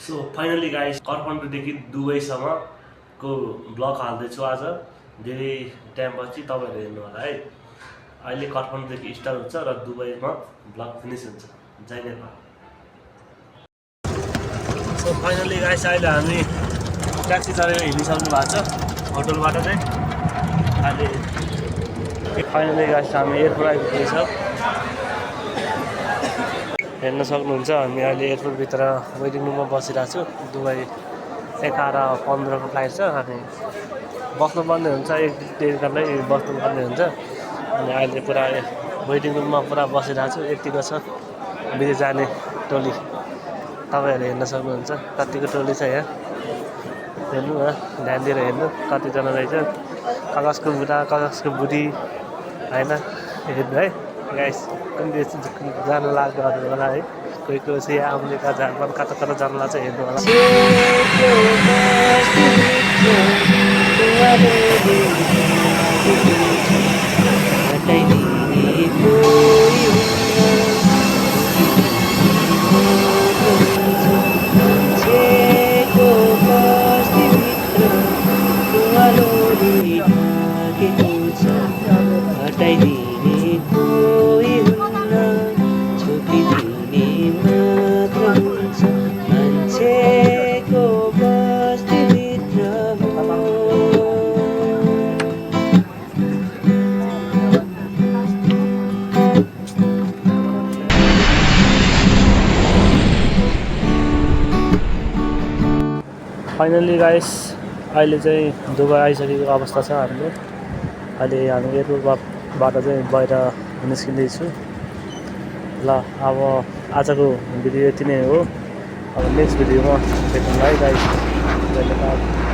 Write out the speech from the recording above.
So finally guys काठमाडौँदेखि दुबईसम्मको blog हाल्दैछु आज धेरै टाइमपछि तपाईँहरू हेर्नु होला है। अहिले काठमाडौँदेखि स्टार्ट हुन्छ र दुबईमा ब्लग फिनिस हुन्छ। जय नेपाल। सो फाइनली गाइस अहिले हामी ट्याक्सी चढेर हिँडिसक्नु भएको छ होटलबाट चाहिँ। अहिले फाइनली गाइस हामी एयरपोर्ट आइपुगेछौँ। हेर्न सक्नुहुन्छ हामी अहिले एयरपोर्टभित्र वेटिङ रुममा बसिरहेको छु। दुबई 11:15 को फ्लाइट छ। अनि बस्नुपर्ने हुन्छ, 1-1.5 घन्टा बस्नुपर्ने हुन्छ। अनि अहिले पुरा वेटिङ रुममा पुरा बसिरहेको छु। यतिको छ विदेश जाने टोली। तपाईँहरू हेर्न सक्नुहुन्छ कतिको टोली छ यहाँ। हेर्नु न, ध्यान दिएर हेर्नु कतिजना रहेछ। कागजको बुढा कागजको बुढी होइन, हेर्नु है गाइस। कुन देश जानु लाग्यो होला है। कोही चाहिँ अमेरिका जापान कता कता जानु लाग्छ, हेर्नु होला। फाइनली गाइस अहिले चाहिँ दुबई आइसकेको अवस्था छ हाम्रो। अहिले हामी एयरपोर्टबाट चाहिँ बाहिर निस्किँदैछु। ल अब आजको भिडियो यति नै हो। अब नेक्स्ट भिडियोमा भेटौँला है गाइस। धन्यवाद।